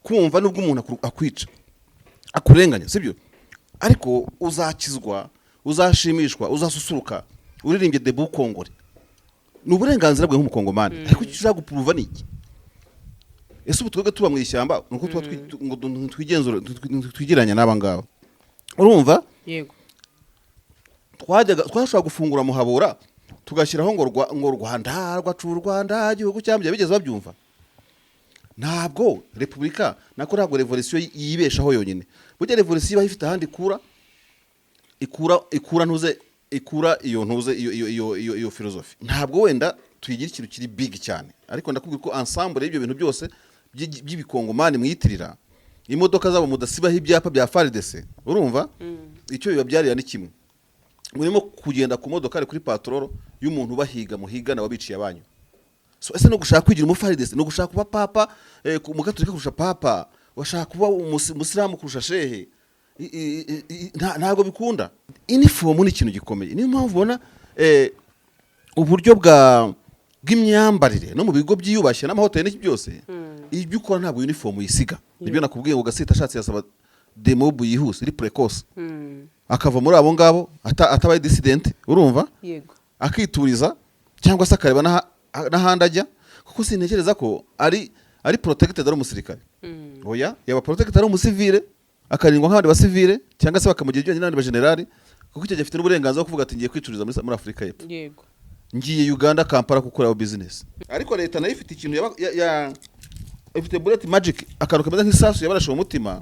Kumva nubwo umuntu akwica, akurenganya, sibyo? Ariko uzakizwa, uzashimishwa, uzasusuruka uririmbye "Debout Congolais". Ni uburenganzira bwe nk'umukongomani, ariko icyo ushaka gupuruva ni iki? Ese ubu twebwe tuba mu ishyamba, ni uko tuba ngo twigenzure, twigiranya n'aba ngaba, urumva? Yego. Twajyaga twashobora gufungura Muhabura, tugashyiraho ngo ngo "Rwanda rwacu, u Rwanda igihugu cyambye". Bigeze babyumva? Ntabwo repubulika, nako ntabwo revolisiyo yibeshaho yonyine. Burya revolisiyo iba ifite ahandi ikura ntuze, ikura iyo ntuze, iyo filozofi. Ntabwo wenda tuyigira ikintu kiri big cyane, ariko ndakubwira ko ensemble y'ibyo bintu byose by'ibikongomani mwiyitirira imodoka zabo mudasibaho ibyapa bya FARDC, urumva, icyo bibabyarira ni kimwe: murimo kugenda ku modoka ari kuri patrol y'umuntu ubahiga, muhigana, wabiciye abanyu. So ese no gushaka kwigira umufaridesi, no gushaka kuba papa, umugatolika kurusha papa, washaka kuba umusilamu kurusha shehe? Ntabwo bikunda. Inifomu ni ikintu gikomeye. Niyo mpamvu ubona uburyo bw'imyambarire no mu bigo byiyubashye n'amahoteli n'iki byose, ibyo ukora ntabwo uniform uyisiga. Nibyo nakubwiye ngo Gasita ashatse yasaba demob yihuse, iri précoce, akava muri abo ngabo atabaye dissident, urumva? Yego. Akituriza cyangwa se akareba n'ahandi ajya, kuko sintekereza ko ari protected ari umusirikare. Oya, yaba protected ari umusivile, akarindwa nk'abandi basivile, cyangwa se bakamugira ibyo n'abandi bajenerali, kuko icyo gihe afite n'uburenganzira bwo kuvuga ati: "Ngiye kwicuriza muri Afurika y'Epfo, ngiye Uganda, Kampala, gukoraho business." Ariko leta nayo ifite ikintu ifite bullet magic, akantu kameze nk'isasu yabarashe mu mutima,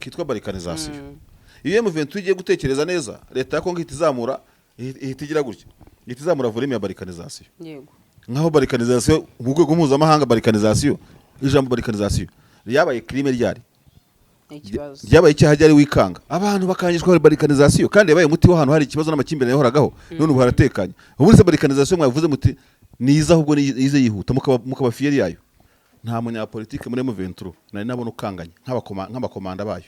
kitwa balkanisation. Iyo M23 igiye gutekereza neza, leta ya Kongo ihita izamura, ihita igira gutya, ihita izamura volume ya balkanisation. Nkaho balkanisation mu rwego mpuzamahanga, balkanisation, ijambo balkanisation ryabaye crime ryari? Ni ikibazo. Ryabaye icyaha ryari? Wikanga abantu bakangishwa balkanisation, kandi yabaye umuti w'ahantu hari ikibazo n'amakimbirane yahoraga, none ubu haratekanye. Ubundi se balkanisation mwavuze muti niza, ahubwo nize yihuta, mukaba fier yayo. Nta munyapolitike muri M23 nari nabona ukanganye nk'abakomanda bayo.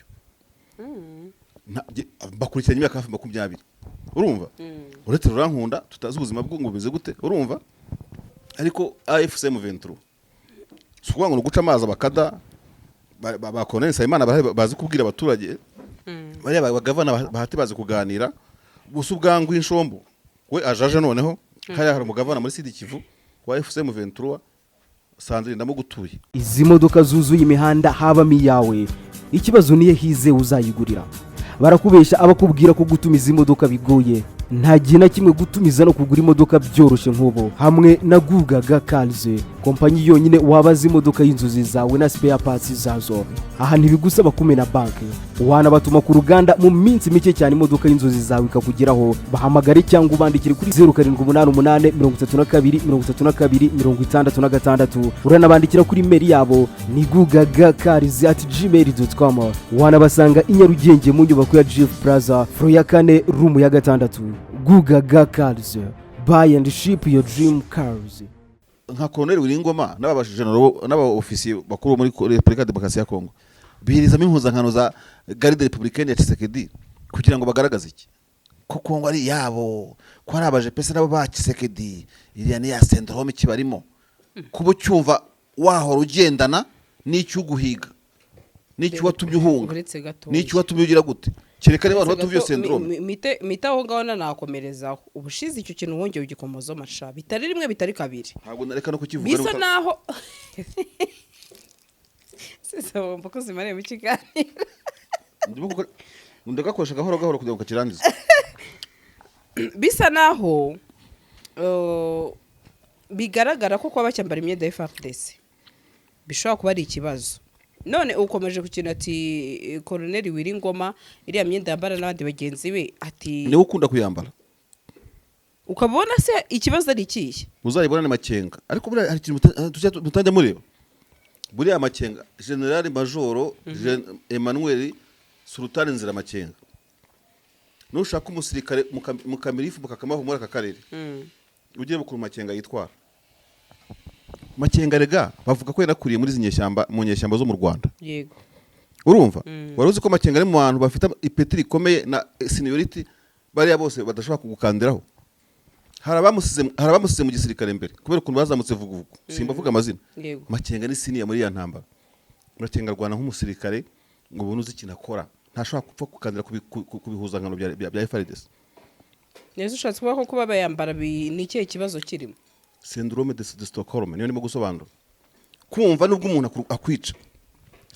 Bakurikiranye imyaka hafi 20, urumva? Uretse Rurankunda tutazi ubuzima bwe ngo bumeze gute, urumva? Ariko AFC M23, si ukuvuga ngo ni uguca amazi. Abakada ba Colonel Nsabimana barahari, bazi kubwira abaturage. Bariya bagavana bahati bazi kuganira gusa. Ubwangu inshombo we ajaje noneho hariya hari umugavana muri Sud Kivu wa AFC M23, Sandrine, ndamugutuye. Izi modoka zuzuye imihanda habamo iyawe? Ikibazo niyo hize uzayigurira. Barakubeshya abakubwira ko gutumiza imodoka bigoye. Nta gihe na kimwe gutumiza no kugura imodoka byoroshye nk'ubu hamwe na Gugaga Cars, kompanyi yonyine wabaza imodoka y'inzozi zawe na spare parts zazo. Aha ntibigusaba kumena banki, wanabatuma ku ruganda, mu minsi mike cyane imodoka y'inzozi zawe ikakugeraho. Bahamagare cyangwa ubandikire kuri 0788 32 32 66. Uranabandikira kuri email yabo ni gugagacars@gmail.com. Wanabasanga i Nyarugenge mu nyubako ya GF Plaza, floor ya kane, room ya gatandatu. Gugaga Cars, buy and ship your dream cars. Nka Colonel Wiringoma n'aba n'aba ofisiye bakuru muri Repubulika ya Demokarasi ya Kongo bihirizamo impuzankano za Garde Républicaine ya Tshisekedi kugira ngo bagaragaze iki? Ko Kongo ari iyabo, ko ari abajepese nabo ba Tshisekedi. Iriya ni ya syndrome kibarimo, kuba ucyumva wahora ugendana n'icyo uguhiga, n'icyo watumye uhunga, Uretse gatoya. n'icyo watumye ugira gute, kereka niba abantu batumva iyo syndrome. Mite aho ngaho nanakomerezaho. Ubushize icyo kintu wongeye ugikomozaho amasha, bitari rimwe, bitari kabiri. Ntabwo nareka no kukivuga. Bisa naho sisa wumva ko zimariye mu kiganiro. Ndagakoresha gahoro gahoro kugira ngo kakirangize. Bisa naho bigaragara ko kuba bacyambara imyenda ya FARDC bishobora kuba ari ikibazo. None ukomeje ku kintu ati Colonel Wiringoma iriya myenda yambara n'abandi bagenzi be, ati Niwe ukunda kuyambara. Ukabona se ikibazo ari ikihe? Uzayibona ni Makenga. Ariko buriya hari ikintu mutajya mureba. Buriya Makenga, General Majoro Emmanuel Sultani Nzira Makenga, nushaka umusirikare mukamirifu mukakamaho muri aka karere, ugiye bukuru Makenga yitwara. Makenga rega bavuga ko yanakuriye muri izi nyeshyamba, mu nyeshyamba zo mu Rwanda. Urumva? Wari uzi ko Makenga ari mu bantu bafite ipeti rikomeye na seniority, bariya bose badashobora kugukandiraho? Hari abamusize mu gisirikare mbere kubera ukuntu bazamutse vuguvugu, simbavuga amazina. Makenga ni senior muri ya ntambara. Makenga arwana nk'umusirikare ngo ubone uzi ikintu akora. Ntashobora gupfa gukandira ku bihuzankano bya FARDC. Neza, ushatse kuvuga ko kuba bayambara ni ikihe kibazo kirimo? Syndrome de Stockholm niyo ndimo gusobanura. Kumva nubwo umuntu akwica,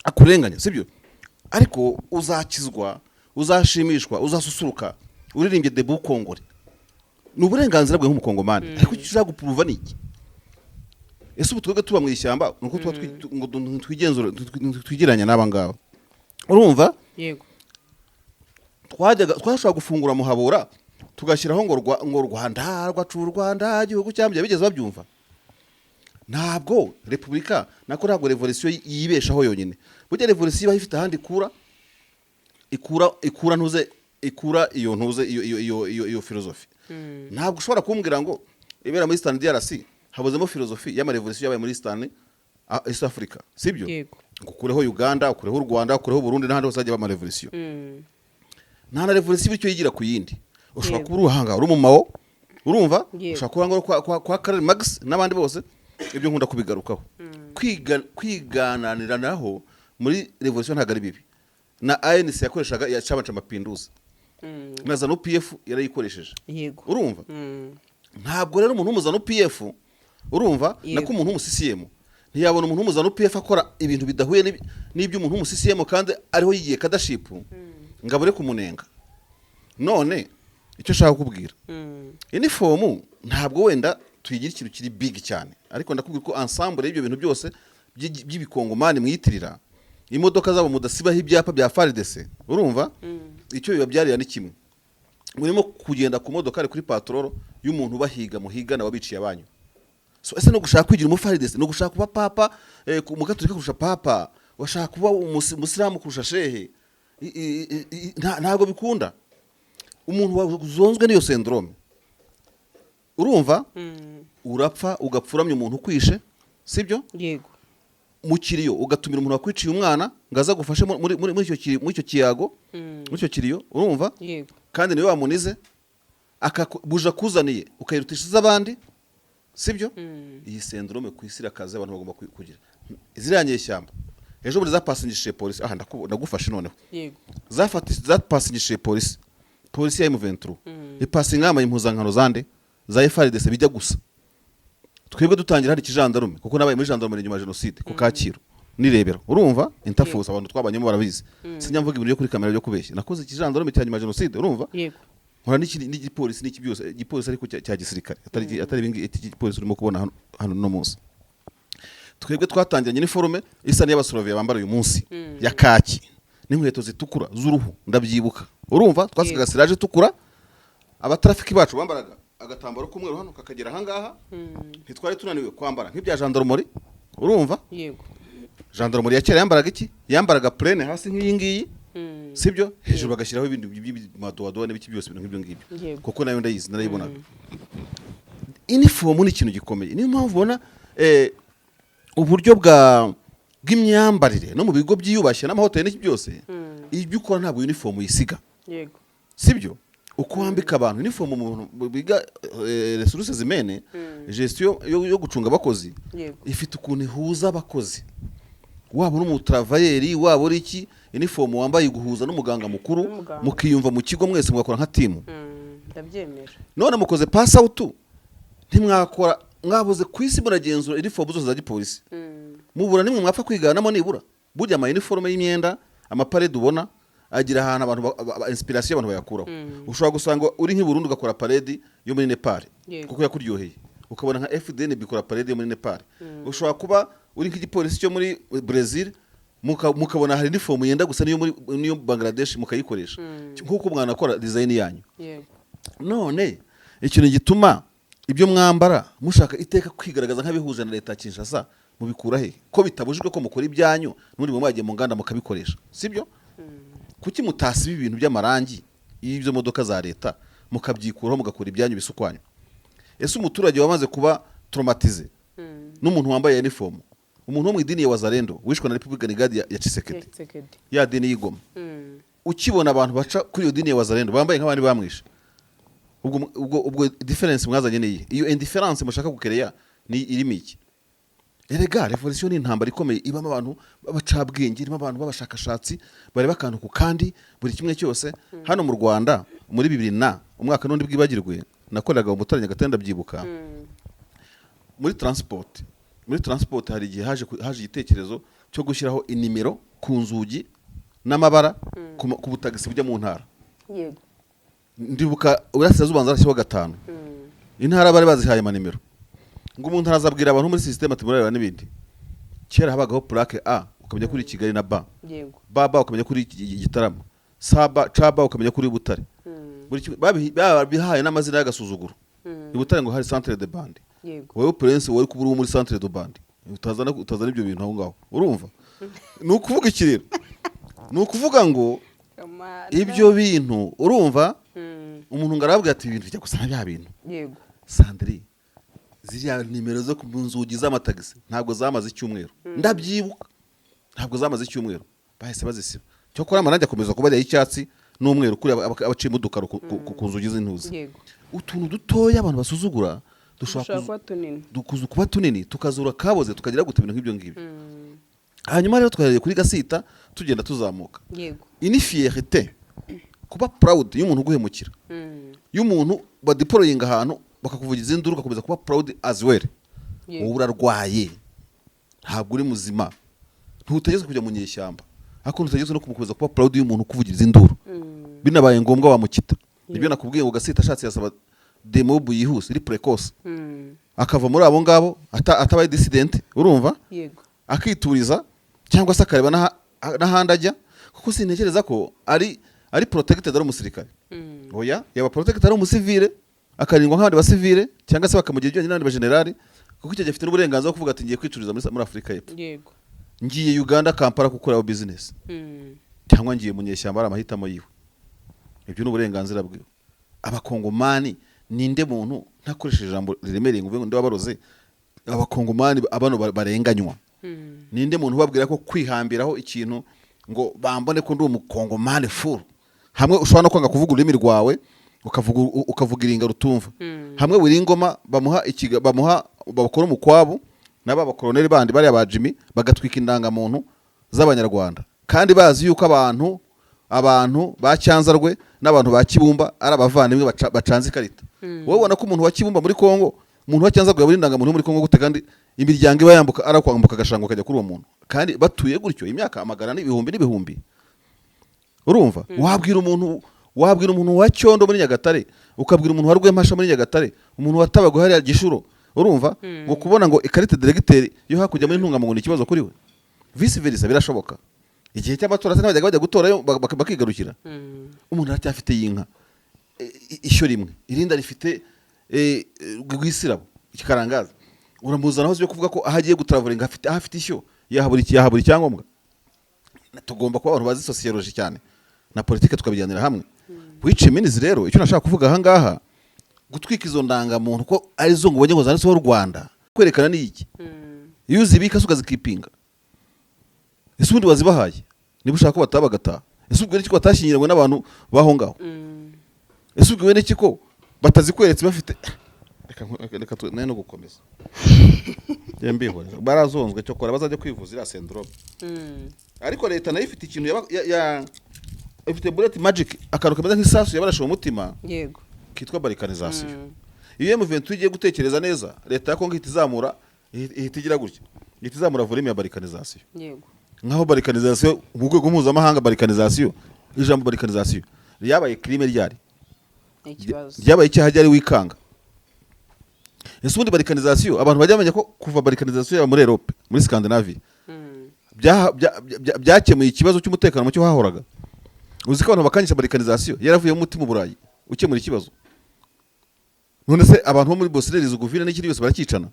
akurenganya, sibyo, ariko uzakizwa, uzashimishwa, uzasusuruka uririmbye "Debout Congolais". Ni uburenganzira bwe nk'umukongomani, ariko icyo ushaka gupuruva ni iki? Ese ubu twebwe tuba mu ishyamba ni uko tuba ngo twigenzure, twigereranya n'aba ngaba, urumva? Yego. Twajyaga twashobora gufungura Muhabura tugashyiraho ngo Rwanda rwacu, u Rwanda igihugu cyambye, bigeze babyumva. Ntabwo repubulika nako, ntabwo revolisiyo yibeshaho yonyine. Burya revolisiyo iba ifite ahandi ikura ntuze, ikura iyo ntuze, iyo filozofi. Ntabwo ushobora kumbwira ngo ibera muri Eastern DRC habuzemo filozofi y'amarevolisiyo yabaye muri East Africa, sibyo? Yego. Ngo ukureho Uganda, ukureho u Rwanda, ukureho Burundi n'ahandi hose hagiye amarevolisiyo. Nta na revolisiyo bityo yigira ku yindi. Ushobora kuba uri uhanga uri mu Mao, urumva? Yego. Ushobora kuba ngo kwa Karl Marx n'abandi bose. Ibyo nkunda kubigarukaho. Kwiga, kwigananiranaho muri revolisiyo ntabwo ari bibi. Na ANC yakoreshaga ya Chama cha Mapinduzi, na ZANU PF yarayikoresheje. Urumva? Ntabwo rero umuntu w'umuzanu PF, urumva, nako umuntu w'umu CCM ntiyabona umuntu w'umuzanu PF akora ibintu bidahuye n'iby'umuntu w'umu CCM kandi ariho yigiye cadreship ngo abure kumunenga. None icyo nshaka kukubwira, inifomu ntabwo wenda tuyigira ikintu kiri big cyane, ariko ndakubwira ko ensemble y'ibyo bintu byose by'ibikongomani mwiyitirira, imodoka zabo mudasibaho ibyapa bya FARDC, urumva, icyo bibabyarira ni kimwe: murimo kugenda ku modoka ari kuri patrol y'umuntu ubahiga, muhigana, wabiciye abanyu. So ese no gushaka kwigira umufaridesi, no gushaka kuba papa, umugatolika kurusha papa, washaka kuba umusilamu kurusha shehe? Ntabwo bikunda. Umuntu wazonzwe n'iyo syndrome, urumva, urapfa ugapfuramya umuntu ukwishe, sibyo? Yego. Mu kiriyo ugatumira umuntu wakwiciye umwana ngo aze agufashe muri icyo kiyago, muri icyo kiriyo, urumva? Yego. Kandi niwe wamunize buja akuzaniye ukayirutisha iz'abandi, sibyo? Iyi syndrome ku isi irakaze. Abantu bagomba kugira ziriya nyeshyamba ejo bundi zapasingishije polisi aha, ndagufashe noneho. Yego. Zapasingishije polisi ya M23, ipasinga yambaye impuzankano zande? Za FARDC, bijya gusa. Twebwe dutangira hari ikijandarume, kuko nabaye muri gendarmerie nyuma ya jenoside ku Kacyiru nirebera, urumva, interforce abantu twabanyemo barabizi. Sinjya mvuga ibintu byo kuri kamera byo kubeshya. Nakoze ikijandarume cya nyuma ya jenoside, urumva? Yego. Nkora n'igipolisi n'iki byose, igipolisi ariko cya gisirikare, atari ibingi, iki gipolisi urimo kubona hano no munsi. Twebwe twatangiranye iniforume isa n'iy'abasoroviya bambara uyu munsi, ya kaki n'inkweto zitukura z'uruhu, ndabyibuka, urumva? Twasigaga siraje itukura. Abatrafiki bacu bambaraga agatambaro k'umweru hano kakagera ahangaha. Ntitwari tunaniwe kwambara nk'ibya gendarmerie, urumva? Yego. Gendarmerie ya kera yambaraga iki? Yambaraga pleine hasi nk'iyi ngiyi, sibyo? Hejuru bagashyiraho ibindi by'amadowadowa n'ibiki byose, ibintu nk'ibyo ngibyo. Kuko nayo ndayizi, narayibonaga. Inifomu ni ikintu gikomeye. Niyo mpamvu ubona uburyo bw'imyambarire no mu bigo byiyubashye n'amahoteli n'iki byose, ibyo ukora ntabwo uniform uyisiga. Sibyo? Uko wambika abantu uniform, umuntu biga ressources humaines, gestion yo gucunga abakozi, ifite ukuntu ihuza abakozi. Waba uri umutravailleur, waba uri iki, uniform wambaye iguhuza n'umuganga mukuru, N'umuganga. mukiyumva mu kigo mwese, mugakora nka team. Ndabyemera. None mukoze pass out, ntimwakora, mwabuze ku isi muragenzura uniform zose za gipolisi, mubura nimwe mwapfa kwiganamo nibura. Burya ama uniforme y'imyenda, amaparede ubona agira ahantu abantu inspiration abantu bayakuraho. Ushobora gusanga uri nk'i Burundi ugakora parade yo muri Nepal, kuko yakuryoheye. Ukabona nka FDN bikora parade yo muri Nepal. Ushobora kuba uri nk'igipolisi cyo muri Brazil, mukabona hari uniform yenda gusa niyo muri niyo Bangladesh, mukayikoresha nk'uko mwanakora design yanyu. None ikintu gituma ibyo mwambara mushaka iteka kwigaragaza nk'abihuje na leta ya Kinshasa, mubikura he, ko bitabujijwe ko mukora ibyanyu n'ubundi muba mwagiye mu nganda mukabikoresha, sibyo? Kuki mutasiba ibintu by'amarangi y'ibyo modoka za leta, mukabyikuraho, mugakora ibyanyu bisa ukwanyu? Ese umuturage wamaze kuba traumatisé n'umuntu wambaye uniform, umuntu wo mu idini ya Wazalendo wishwe na Republican Guard ya Tshisekedi, Tshisekedi. ya dini y'Igoma, ukibona abantu baca kuri iyo dini ya Wazalendo bambaye nk'abandi bamwishe, ubwo difference mwazanye ni iyihe? Iyo indifference mushaka gukereya ni irimo iki? Erega revolution ni intambara ikomeye, ibamo abantu b'abacabwenge, irimo abantu b'abashakashatsi bareba akantu ku kandi, buri kimwe cyose. Hano mu Rwanda muri bibiri na umwaka n'undi bwibagirwe, nakoreraga mu Mutara, Nyagatare, ndabyibuka, muri transport hari igihe haje igitekerezo cyo gushyiraho inimero ku nzugi n'amabara ku butagisi bujya mu ntara. Ndibuka Uburasirazuba banza gatanu intara bari bazihaye amanimero, ngo umuntu arazabwira abantu muri système ati murareba n'ibindi. Kera habagaho plaque A ukamenya kuri Kigali na B, B B ukamenya kuri Gitarama, C B C B ukamenya kuri Butare. Buri kimwe babihaye n'amazina y'agasuzuguro. I Butare ngo hari Centre de Bande. Wowe prince wari kuba uri muri Centre de Bande, utazana ibyo bintu aho ngaho. Urumva, ni ukuvuga iki rero? Ni ukuvuga ngo ibyo bintu, urumva, umuntu ngo arabwira ati ibintu bijya gusa na bya bintu. Sandri, ziriya nimero zo ku nzugi z'amatagisi ntabwo zamaze icyumweru, ndabyibuka, ntabwo zamaze icyumweru, bahise bazisiba. Cyokora amarangi akomeza kuba y'icyatsi n'umweru kuri abaciyemo udukaro ku nzugi z'intuzi. Utuntu dutoya abantu basuzugura dushobora dushobora kuba tunini. Dukuza kuba tunini, tukazura kaboze, tukagira gute, ibintu nk'ibyo ngibyo. Hanyuma rero twahereye kuri Gasita, tugenda tuzamuka. Iyi ni fierté, kuba proud y'umuntu uguhemukira, y'umuntu badeployinga ahantu bakakuvugiza induru, ugakomeza kuba proud as well. Wowe urarwaye, ntabwo uri muzima. Ntutegetswe kujya mu nyeshyamba, ariko ntutegetswe no gukomeza kuba proud y'umuntu ukuvugiriza induru. Binabaye ngombwa wamukita. Nibyo nakubwiye ngo Gasita ashatse yasaba demob yihuse, iri précoce, akava muri abo ngabo atabaye dissident, urumva, akituriza cyangwa se akareba n'ahandi ajya, kuko sintekereza ko ari protected ari umusirikare. Oya, yaba protected ari umusivile, akarindwa nk'abandi basivile, cyangwa se bakamugira ibyo n'abandi bajenerali, kuko icyo gihe afite n'uburenganzira bwo kuvuga ati ngiye kwicuriza muri Afurika y'Epfo, ngiye Uganda, Kampala gukoreraho business, cyangwa ngiye mu nyeshyamba, ari amahitamo yiwe. Ibyo ni uburenganzira bwiwe. Abakongomani, ninde muntu, ntakoresheje ijambo riremereye ngo uvuge ngo ndi wabaroze abakongomani abano barenganywa, ninde muntu ubabwira ko kwihambiraho ikintu ngo bambone ko ndi umukongomani furu, hamwe ushobora no kwanga kuvuga ururimi rwawe, ukavuga iringa rutumva, hamwe buri ngoma bamuha ikiga, bamuha bakora umukwabu n'aba bakoroneri bandi bariya ba Jimmy, bagatwika indangamuntu z'abanyarwanda, kandi bazi yuko abantu ba Cyanzarwe n'abantu ba Kibumba ari abavandimwe bacanze ikarita? Wowe ubona ko umuntu wa Kibumba muri Kongo, umuntu wa Cyanzarwe yabura indangamuntu muri Kongo gute, kandi imiryango iba yambuka, ari kwambuka agashango akajya kuri uwo muntu, kandi batuye gutyo imyaka amagana n'ibihumbi n'ibihumbi? Urumva, wabwira umuntu wa Cyondo muri Nyagatare, ukabwira umuntu wa Rwempasha muri Nyagatare, umuntu wa Tabago hariya Gishuro, urumva, ngo kubona ngo ikarita d'électeur yo hakurya muri Ntungamuntu ni ikibazo kuri we? Vice versa birashoboka. Igihe cy'amatora se ntibajyaga bajya gutorayo bakigarukira? Umuntu aracyafite y'inka ishyo rimwe, irindi rifite rwisirabo ikikarangaza, uramuzanaho byo kuvuga ko aho agiye gutravelinga afite aho afite ishyo, yahabura iki, yahabura icyangombwa? Tugomba kuba abantu bazi sociologie cyane na politike, tukabijyanira hamwe. Which means rero, icyo nashaka kuvuga aha ngaha, gutwika izo ndangamuntu ko arizo ngo ubonye ngo zanditseho u Rwanda, kwerekana ni iki? Iyo uzibika se ukazikipinga, ese ubundi wazibahaye? Niba ushaka ko bataha bagataha, ese ubwo n'iki ko batashyingiranywe n'abantu b'aho ngaho? Ese ubwo n'iki ko batazikweretse bafite? Reka no gukomeza. Njye mbihorera, barazonzwe. Cyokora bazajya kwivuza iriya syndrome. Ariko leta nayo ifite ikintu ifite bullet magic, akantu kameze nk'isasu yabarashe mu mutima kitwa balkanisation. Iyo M23 igiye gutekereza neza, leta ya Kongo ihita izamura, ihita igira gutya, ihita izamura volume ya balkanisation. Nkaho balkanisation mu rwego mpuzamahanga, balkanisation, ijambo balkanisation ryabaye crime ryari? Ni ikibazo. Ryabaye icyaha ryari? Wikanga. Ese ubundi balkanisation, abantu bajya bamenya ko kuva balkanisation yaba muri Europe, muri Scandinavia, byakemuye ikibazo cy'umutekano muke hahoraga? Uzi ko abantu bakangisha balkanisation yaravuye umuti mu Burayi ukemura ikibazo? None se abantu bo muri Bosnie Herzegovina n'ikindi byose barakicana,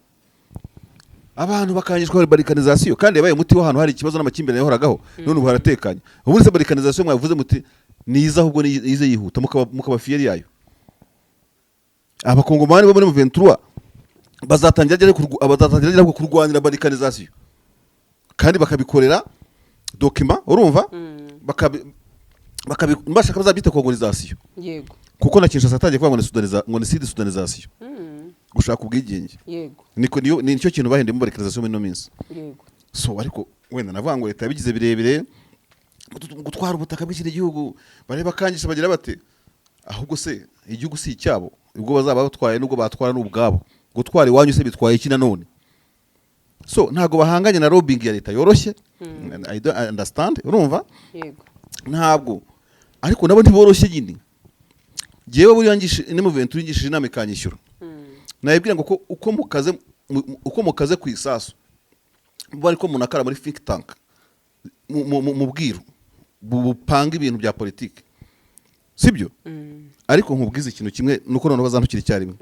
abantu bakangishwa balkanisation, kandi yabaye umuti w'ahantu hari ikibazo n'amakimbirane yahoragaho, none ubu haratekanye. Ubundi se balkanisation mwavuze muti niza, ahubwo nize yihuta, mukaba fier yayo. Abakongomani bo muri M23 bazatangira ryari kurwanira balkanisation, kandi bakabikorera document, urumva, bashaka bazabyita congolisation? Kuko na Kinshasa atangiye kuvuga ngo ni sud-soudanisation. Gushaka ubwigenge. Niko niyo nicyo kintu bahinduyemo balkanisation muri ino minsi. So ariko wenda navuga ngo leta yabigize birebire, gutwara ubutaka bw'ikindi gihugu, bareba bakangisha bagira bate. Ahubwo se igihugu si icyabo? Ubwo bazaba batwaye nubwo batwara n'ubwabo, gutwara iwanyu se bitwaye iki nanone? So ntabwo bahanganye na lobbying ya leta yoroshye. I don't understand, urumva? Yego. Ntabwo, ariko nabo ntiboroshye nyine. Jyewe buriya ngishe M23 ngishije inama ikanyishyura, nayibwira ngo ko uko mukaze uko mukaze ku isasu, bo ariko munakara muri think tank, mu bwiru bupanga ibintu bya politiki, sibyo? Ariko nkubwize ikintu kimwe, nuko noneho bazantukira icyarimwe.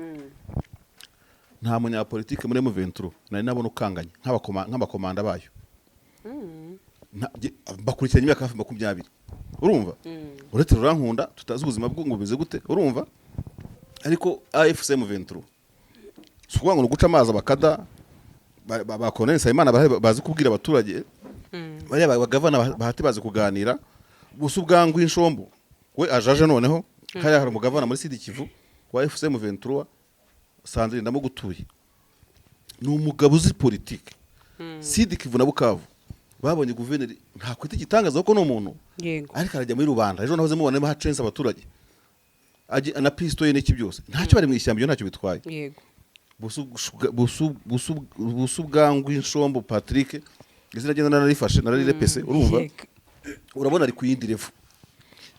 Nta munyapolitike muri M23 nari nabona ukanganye nk'abakomanda bayo. Bakurikiranye imyaka hafi 20, urumva? Uretse Rurankunda tutazi ubuzima bwe ngo bumeze gute, urumva? Ariko AFC M23, si ukuvuga ngo ni uguca amazi, abakada ba Colonel Nsabimana barahari, bazi kubwira abaturage. Bariya bagavana bahati bazi kuganira gusa. Ubwangu inshombo we ajaje noneho hariya hari umugavana muri Sud Kivu wa AFC M23, Sandrine ndamugutuye, ni umugabo uzi politike. Sud Kivu na Bukavu babonye guverineri, ntakwita igitangaza kuko ni umuntu ariko arajya muri rubanda. Ejo nahoze mubona arimo hacensa abaturage na pisto ye n'iki byose, ntacyo bari mu ishyamba, ibyo ntacyo bitwaye. Busu bwangwa inshombo Patrick, izina rye nararifashe, nararirepese, urumva? Yego. Urabona ari ku yindi level.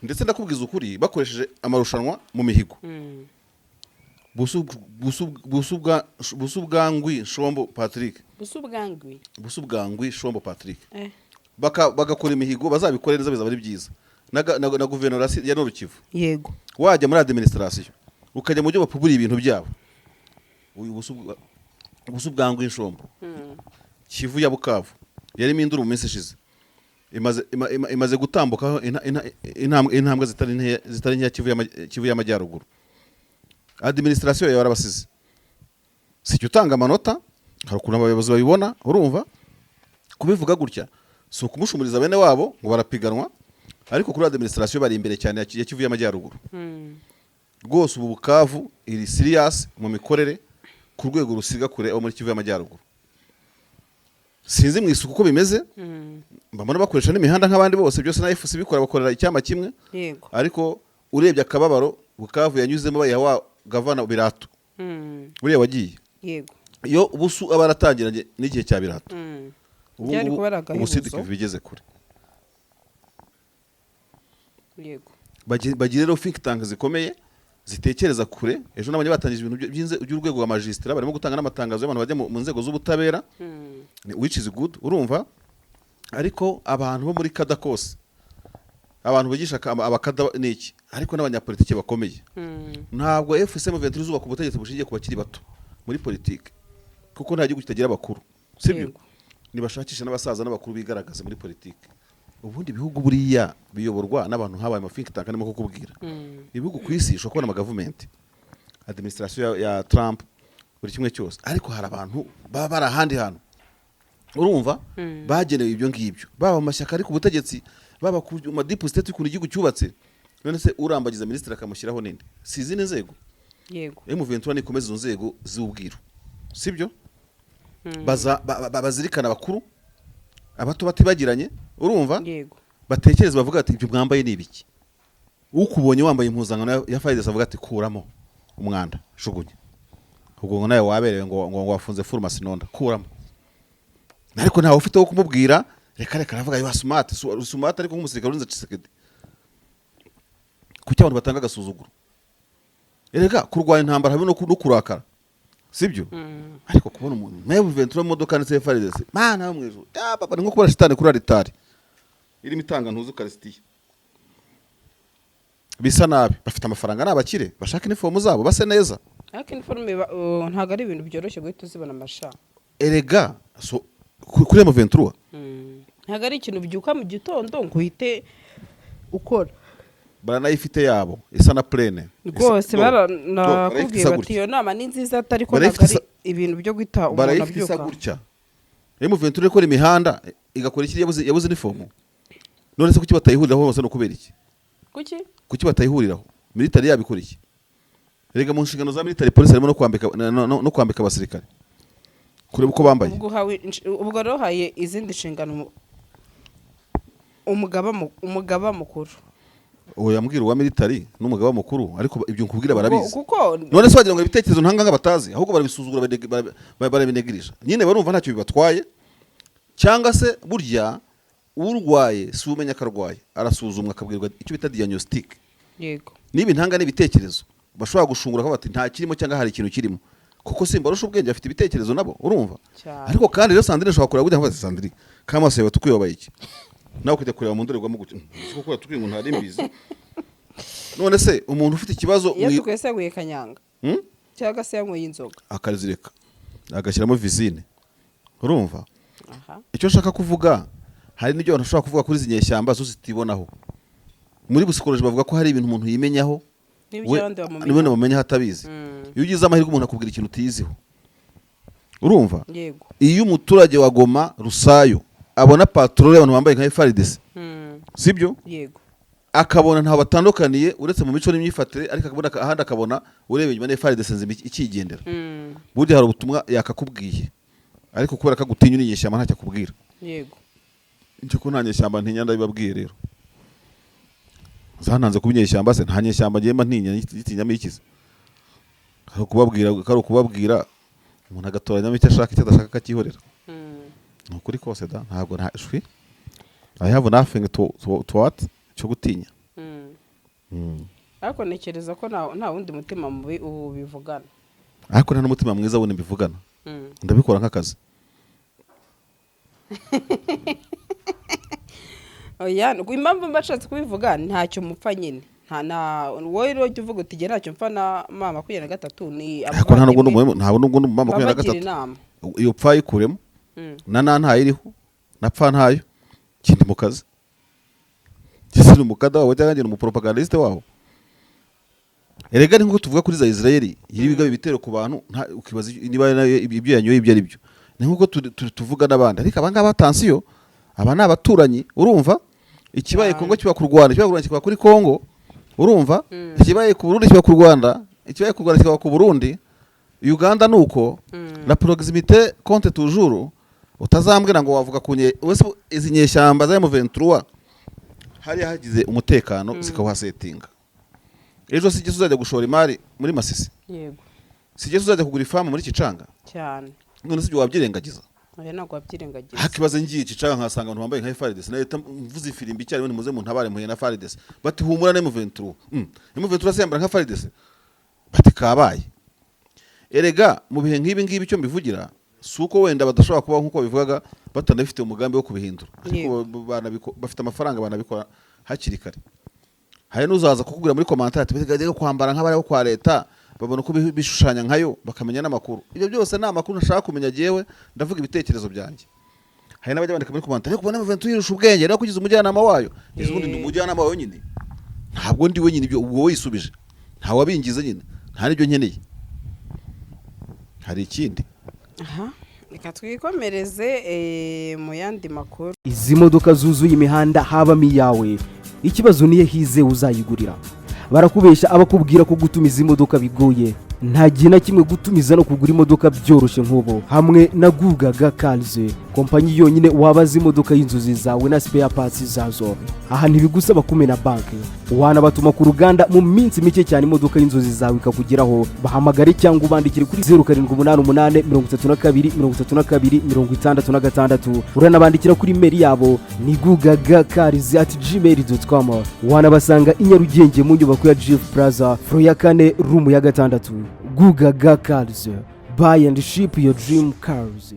Ndetse ndakubwiza ukuri, bakoresheje amarushanwa mu mihigo, Busu bwangwi Nshombo Patrick. Busu bwangwi. Busu bwangwi Shombo Patrick. Bagakora imihigo, bazabikore neza, bizaba ari byiza. Na guverinoma ya Nord Kivu, wajya muri administration, ukajya mu buryo bapubura ibintu byabo, uyu Busu bwangwi Nshombo. Kivu ya Bukavu yarimo induru mu minsi ishize, imaze gutambukaho intambwe zitari nkeya. Kivu y'Amajyaruguru, administration yawe yarabasize. Sicyo utanga amanota, hari ukuntu abayobozi babibona, urumva? Kubivuga gutya si ukumushumuriza bene wabo ngo barapiganwa, ariko kuri administration bari imbere cyane ya Kivu y'Amajyaruguru. Rwose ubu Bukavu iri serious mu mikorere ku rwego rusiga kure abo muri Kivu y'Amajyaruguru. Sinzi mu isuku uko bimeze, mbona bakoresha n'imihanda nk'abandi bose, byose na AFC bikora, bakorera icyama kimwe. Ariko urebye akababaro Bukavu yanyuzemo bayiha wa gavana Birato, buriya wagiye, iyo Busu aba yaratangiranye n'igihe cya Birato, ubu Byari ngubu kuba ari ubu agahebuzo. Sud Kivu bigeze kure. Bagira rero think tank zikomeye zitekereza kure. Ejo nabonye batangije ibintu by'urwego rwa magistrat, barimo gutanga n'amatangazo y'abantu bajya mu nzego z'ubutabera, which is good, urumva? Ariko abantu bo muri kada kose, abantu bigisha abakada ni iki, ariko n'abanyapolitiki bakomeye. Ntabwo AFC M23 izubaka ubutegetsi bushingiye ku bakiri bato muri politiki, kuko nta gihugu kitagira abakuru, sibyo? Yego. Nibashakisha n'abasaza n'abakuru bigaragaza muri politiki. Ubundi ibihugu buriya biyoborwa n'abantu habaye ama think tank. Ndimo kukubwira, ibihugu ku isi ushobora kubona amagavumenti, administration ya Trump, buri kimwe cyose, ariko hari abantu baba bari ahandi hantu, urumva, bagenewe ibyo ngibyo, baba mu mashyaka ari ku butegetsi, baba ku ma deep state, ukuntu igihugu cyubatse. None se urambagiza minisitiri akamushyiraho ninde? Si izindi nzego? Yego. M23 nikomeza izo nzego z'ubwiru, sibyo? Baza bazirikana abakuru, abato batibagiranye, urumva? Yego. Batekereza, bavuga ati: "Ibyo mwambaye ni ibiki?" Ukubonye wambaye impuzankano ya FARDC avuga ati: "Kuramo umwanda, jugunya." Ubwo ngo nawe waberewe ngo wafunze farumasi nonda, kuramo. Ariko ntawe ufite wo kumubwira reka reka, aravuga yo smart smart, ariko nk'umusirikare urinze Tshisekedi. Kuki abantu batanga agasuzuguro? Erega kurwanya intambara habe no kurakara, sibyo? Ariko kubona umuntu nawe Ventura mu modoka ndetse FARDC, mana yo mu ijuru, ya papa, ni nko kubona shitani kuri alitari irimo itanga ntuzu Karisitiya. Bisa nabi. Bafite amafaranga, ni abakire, bashaka inifomu zabo base neza. Ariko iniforume ntabwo ari ibintu byoroshye guhita uzibona amasha. Erega so kuri M23, Ntabwo ari ikintu ubyuka mu gitondo ngo uhite ukora. Baranayifite yabo isa na plene. Rwose baranakubwiye isa bati gutya. iyo nama ni nziza, ariko ntabwo Barayifite ari isa- ibintu byo guhita umuntu Barayifite isa abyuka. gutya. M23 ikora imihanda, igakora iki, yabuze inifomu. None se kuki batayihuriraho bose? No kubera iki? Kuki? Kuki batayihuriraho? Militari yabikora iki? Rega mu nshingano za military police harimo no kwambika abasirikare, kureba uko bambaye. Ubwo rero uhaye izindi nshingano umugaba mukuru. Uwo yambwira uwa military n'umugaba mukuru, ariko ibyo nkubwira barabizi. Kuko None se wagira ngo ibitekerezo ntanganga batazi? Ahubwo barabisuzugura, barabinegirisha nyine, barumva ntacyo bibatwaye. Cyangwa se burya urwaye si umenya ko arwaye, arasuzumwa akabwirwa icyo bita diagnostic. Niba intanga n'ibitekerezo bashobora gushungura ko bati nta kirimo cyangwa hari ikintu kirimo, kuko simba arusha ubwenge, afite ibitekerezo nabo, urumva? Cyane. Ariko kandi rero Sandrine ashobora kureba gutya nkabaza: "Sandrine, kamaso yawe tukuyobaye iki?" Nawe ukajya kureba mu ndorerwamo gutya: "Siko ko yatukuye ngo ntari mbizi?" None se umuntu ufite ikibazo Iyo tukuye se yanyweye kanyanga cyangwa se yanyweye inzoga. Akazireka agashyiramo visine, urumva? Aha. Icyo nshaka kuvuga, hari n'ibyo abantu bashobora kuvuga kuri izi nyeshyamba zo zitibonaho. Muri psychologie bavuga ko hari ibintu umuntu yimenyaho n'ibyo abandi bamumenya. N'ubundi bamumenyaho atabizi. Iyo ugize amahirwe umuntu akubwira ikintu utiyiziho, urumva? Yego. Iyo umuturage wa Goma Rusayo abona patrouille y'abantu bambaye nka FARDC, sibyo? Yego. Akabona ntaho batandukaniye uretse mu mico n'imyifatire, ariko akabona ahandi akabona ureba inyuma ni FARDC nzima ikigendera. Burya hari ubutumwa yakakubwiye, ariko kubera ko agutinya uri inyeshyamba ntacyo akubwira. Icyo ko nta nyeshyamba ntinya, ndabibabwiye rero. Zantanze kuba inyeshyamba se? Nta nyeshyamba ngiye mba ntinya, nyitinyamo ikize? Hari ukubabwira umuntu agatoranyamo icyo ashaka, icyo adashaka akacyihorera. Ni ukuri kose da, ntabwo nta shwi, I have nothing to what, cyo gutinya. Ariko ntekereza ko nta wundi mutima mubi ubu bivugana. Ariko nta n'umutima mwiza wundi mbivugana. Ndabikora nk'akazi. Oya, impamvu mba nshatse kubivuga, ntacyo mupfa nyine, nta na wowe rero ujya uvuga uti: "Jye ntacyo mpfa na M23," ni Ariko nta nubwo ndi abavandimwe ntabwo nubwo ndi mu makumyabiri na babagira gatatu. inama. Iyo pfa yikuremo. Na na ntayiriho na pfa ntayo, kindi mu kazi. Ese ni umukada wabo cyangwa ni umupropagandiste wabo? Erega ni nkuko tuvuga kuri za Israeli yiri bigaba ibitero ku bantu, ukibaza niba nayo ibyo yanyoye ibyo ari byo. Ni nkuko tuvuga n'abandi, ariko aba ngaba, attention, aba ni abaturanyi, urumva? Ikibaye Kongo kiba ku Rwanda, ikibaye ku Rwanda kiba kuri Kongo, urumva? Ikibaye ku Burundi kiba ku Rwanda, ikibaye ku Rwanda kikaba ku Burundi, Uganda nuko. La proximité compte toujours. Utazambwira ngo wavuga ku nye wese izi nyeshyamba za M23 hariya hagize umutekano zikawuhasetinga, ejo si uzajya gushora imari muri Masisi? Yego. Si uzajya kugura ifamu muri Kicanga? Cyane. None si ibyo wabyirengagiza? Oya, ntabwo wabyirengagiza. Hakibaze ngiye Kicanga nkasanga abantu bambaye nka FARDC, nahita mvuze ifirimbi icyarimwe: "Nimuze muntabare, muhuye na FARDC." Bati: "Humura, na M23." M23 se yambara nka FARDC? Bati: "Kabaye." Erega mu bihe nk'ibi ngibi, icyo mbivugira si uko wenda badashobora kubaho nk'uko babivugaga batanabifite umugambi wo kubihindura, ariko bafite amafaranga banabikora hakiri kare. Hari n'uzaza kukubwira muri commentaire ati: "Bajya kwambara nk'abari bo kwa leta, babona uko bishushanya nkayo, bakamenya n'amakuru." Ibyo byose ni amakuru ntashaka kumenya, jyewe ndavuga ibitekerezo byanjye. Hari n'abajya bandika muri commentaire: "Ariko ubona M23 yirusha ubwenge, rero kugize umujyanama wayo." Ese ubundi ndi umujyanama wayo nyine? Ntabwo ndi we nyine. Ibyo ubwo wisubije, ntawe wabingize nyine, nta n'ibyo nkeneye. Hari ikindi? Aha, reka twikomereze mu yandi makuru. Izi modoka zuzuye imihanda habamo iyawe? Ikibazo niyo hizewe uzayigurira. Barakubeshya abakubwira ko gutumiza imodoka bigoye. Nta gihe na kimwe gutumiza no kugura imodoka byoroshye nk'ubu hamwe na Gugaga Cars, kompanyi yonyine wabaza imodoka y'inzozi zawe na spare parts zazo. Aha ntibigusaba kumena banki, wanabatuma ku ruganda, mu minsi mike cyane imodoka y'inzozi zawe ikakugeraho. Bahamagare cyangwa ubandikire kuri 0788 32 32 66. Uranabandikira kuri email yabo ni gugagacars@gmail.com. Wanabasanga i Nyarugenge mu nyubako ya GF Plaza, floor ya kane, room ya gatandatu. Gugaga Cars, buy and ship your dream cars.